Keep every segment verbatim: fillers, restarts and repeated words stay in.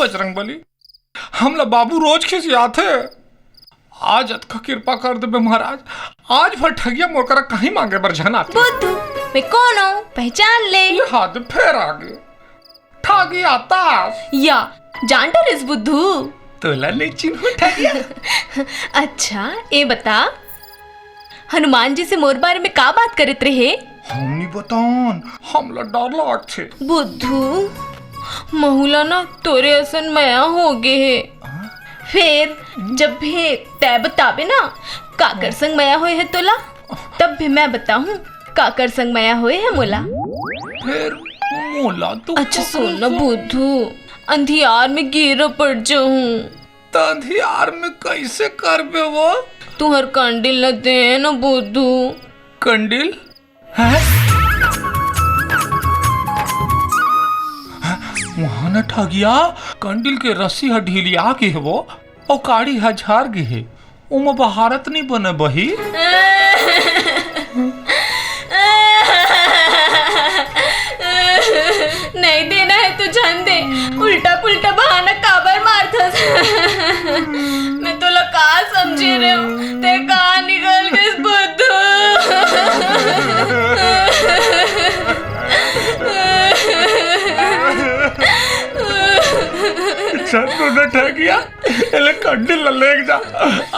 बजरंग बली, हमला बाबू रोज खिसियाथे। आज अतका कृपा कर देबे महाराज, आज भर ठगिया मोर करा कहीं मांगे बर झन आथे। बुद्धू, मैं कोन हूँ, पहचान ले। ये हाथ फेर आगे। ठगिया तास। या, जान डरेस बुद्धू। तोला नहीं चिन्हूं ठगिया। अच्छा, ए बता, हनुमान जी से मोर बारे में का बात करत रहे? हम नहीं बतान, हमला डर लागथे। बुद्धू, महूला ना तोरे असन मया हो गे हे। हाँ? फेर जब भी तै बताबे ना, काकर संग मया होए हे तोला, तब भी मैं बताहूँ काकर संग मया होए हे मोला। फेर मोला तो अच्छा, सुन ना बुद्धू, अंधियार में गिर पड़ जाहूँ। त अंधियार में कैसे करबे वो? तुहर कंडिल ल दे न बुद्धू। कंडिल? हैं? वहाँ न ठगिया, कंडिल के रस्सी ह ढिलिया गे हे वो, अउ काड़ी ह झर गे हे। ओमा बहारत नहीं बने बही। नहीं देना है तो झन दे, उल्टा पुल्टा बहाना काबर मारथस? मैं तोला का समझे रहेंव, ते का निकल गेस बुद्धू? झन तो न ठगिया, एले कंडिल ला लेके जा।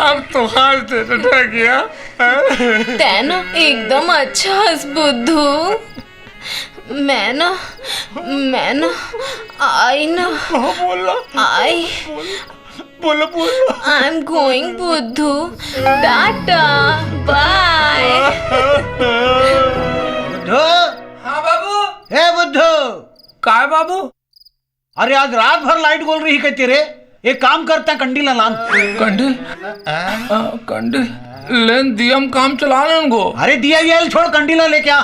अब तो हाथ दे न ठगिया। तै ना एकदम अच्छा हस बुद्धू। मैं ना, मैं ना, आई ना, हाँ, बोल ना। आई। बोल, बोल, बोल। I am going बुद्धू। टाटा, बाय। बुद्धू। हाँ बाबू। हे बुद्धू। काय बाबू? अरे, आज रात भर लाइट गोल रही कहते रे। एक काम करता, कंडील ला लान। कंडील? आ, कंडील? लेन दिया म काम चला लेन गो। अरे, दिया ये छोड़, कंडील ला लेके आ।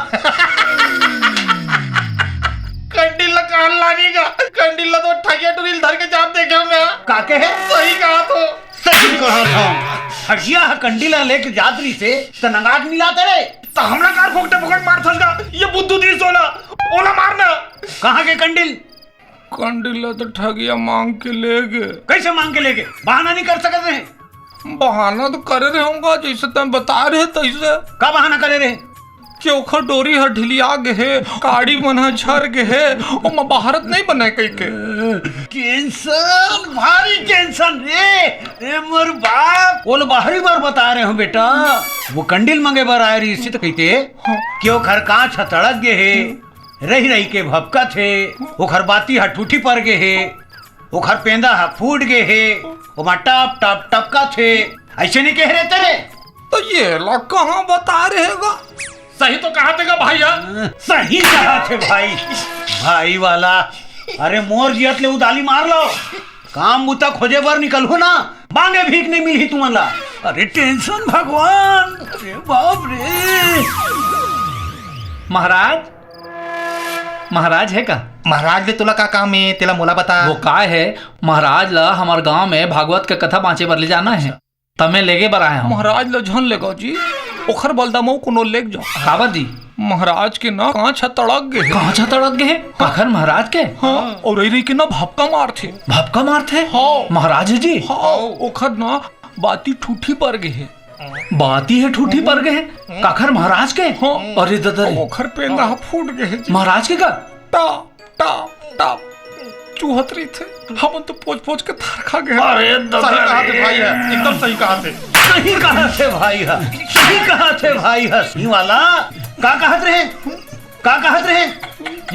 कंडील ला कहाँ लानी का? कंडील ला तो ठगिया टुरी ल धर के जात देखे हँव मैं। का कहे? सही कहा तो। सही कहा था। ठगिया ह कंडील ला लेके जात रहिसे, त नंगा के मिलाते रे। त हमला कार फोकटे फोकट मारथस का? ये बुद्धू दिस ओला, ओला मारना। कहाँ के कंडील? कंडील ला तो ठगिया मांग के ले गे। कैसे मांग के ले गे? बहाना नहीं कर सकत रहे? बहाना तो करे रहेंव गा, जैसे तैं बताय रहे तैसे। का बहाना करे रहे? कि ओखर डोरी ह ढिलिया गे हे, काड़ी मन ह झर गे हे, ओमा बहारत नहीं बने कहिके। Tension, भारी tension रे। ए मोर बाप, ओला बाहरी बार बताय रहेंव बेटा। वो कंडील मांगे बर आय रहिसे त कहिते हाँ। कि ओखर कांच ह तड़क गे हे। रहि रहि के भभकत हे, ओखर बाती ह ठूठी पर गे हे, ओखर पेंदा ह फूट गे हे, ओमा टप टप टपकत हे, अइसे नइ कहे रहे तें? त ये ला कहाँ बताय रहे गा? सही तो कहत हे गा भाई ह। सही कहत हे भाई, भाई वाला। अरे मोर जियत ले उदाली मार लो। काम बुता खोजे बर निकलहू ना, मांगे भीख नइ मिलही तुमन ला। अरे tension भगवान, अरे बाप रे। महाराज, महाराज हे का? महाराज ले तोला का काम हे, तेला मोला बता। वो काय हे, महाराज ला हमर गांव में भागवत के कथा बांचे बर ले जाना हे। त मैं लेगे बर आय हंव। महाराज ल झन लेगव जी, ओखर बलदा म कोनो लेग जाव। काबर जी? महाराज के ना कांच ह तड़क गे हे। कांच ह तड़क गे हे? काखर महाराज के? हाँ, अउ रहि रहि के ना भपका मारथे। भपका मारथे? हाँ। महाराज जी? हाँ, ओखर ना बाती ठूठी पर गे हे। बाती ह ठूठी पर गे हे? काखर महाराज के? हाँ। अरे ददा रे। ओखर पेंदा ह फूट गे हे जी। महाराज के का? टा। टप टप चुहत रहिथे। हमन तो पोंछ पोंछ के थरका गे हन। अरे ददा सही कहत हे रे। भाई ह, एकदम सही कहत हे। सही कहत हे भाई ह, सही कहत हे भाई ह। ई वाला का कहत रहे? का कहत रहे?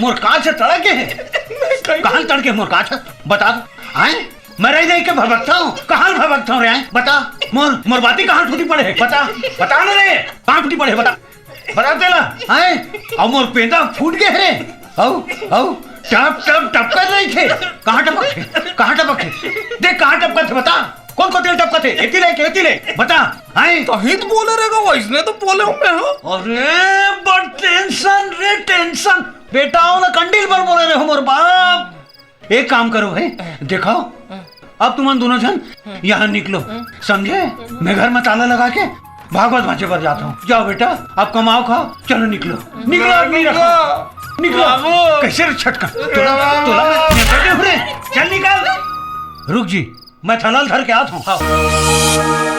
मोर कांच ह तड़क गे हे। कहीं कहाँ तड़के मोर कांच ह? बता तो। आय? मैं रहि रहि के भभकथंव। कहाँ भभकथंव रे? आय? बता। मोर, मोर बाती कहाँ टूटी पड़े हे? बता। बता ना रे। कहाँ टूटी पड़े हे? बता। बता तेला, हैं? अउ मोर पेंदा फूट गे हे रे। अउ, अउ, टप, टप, टपकत रहिथे। कहाँ टपकथे? कहाँ टपकथे? देख, कहाँ टपकथे, बता। कोन कोती ले टपकथे? एती ले, एती ले, बता, हैं? तहीं तो बोले रहेगा, वइसने तो बोले हंव मैं, हाँ। अरे, बड़ tension रे, tension। बेटा, ओ ना कंडील बर बोले रहे हो, मोर बाप। एक काम करो भाई, देखो, अब तुमन दोनों झन यहाँ निकलो, समझे? मैं घर में ताला लगा के भागवत बांचे बर जात हंव। जाओ बेटा, अब कमाओ खाओ, चलो निकलो, निकलो, आदमी रखो, निकलो। बाबू। कैसे रे छटकन? तोला, तोला मैं, मैं कहते हूँ रे, चल निकल। जी, मैं थनल धर के आत हूँ। हाँ।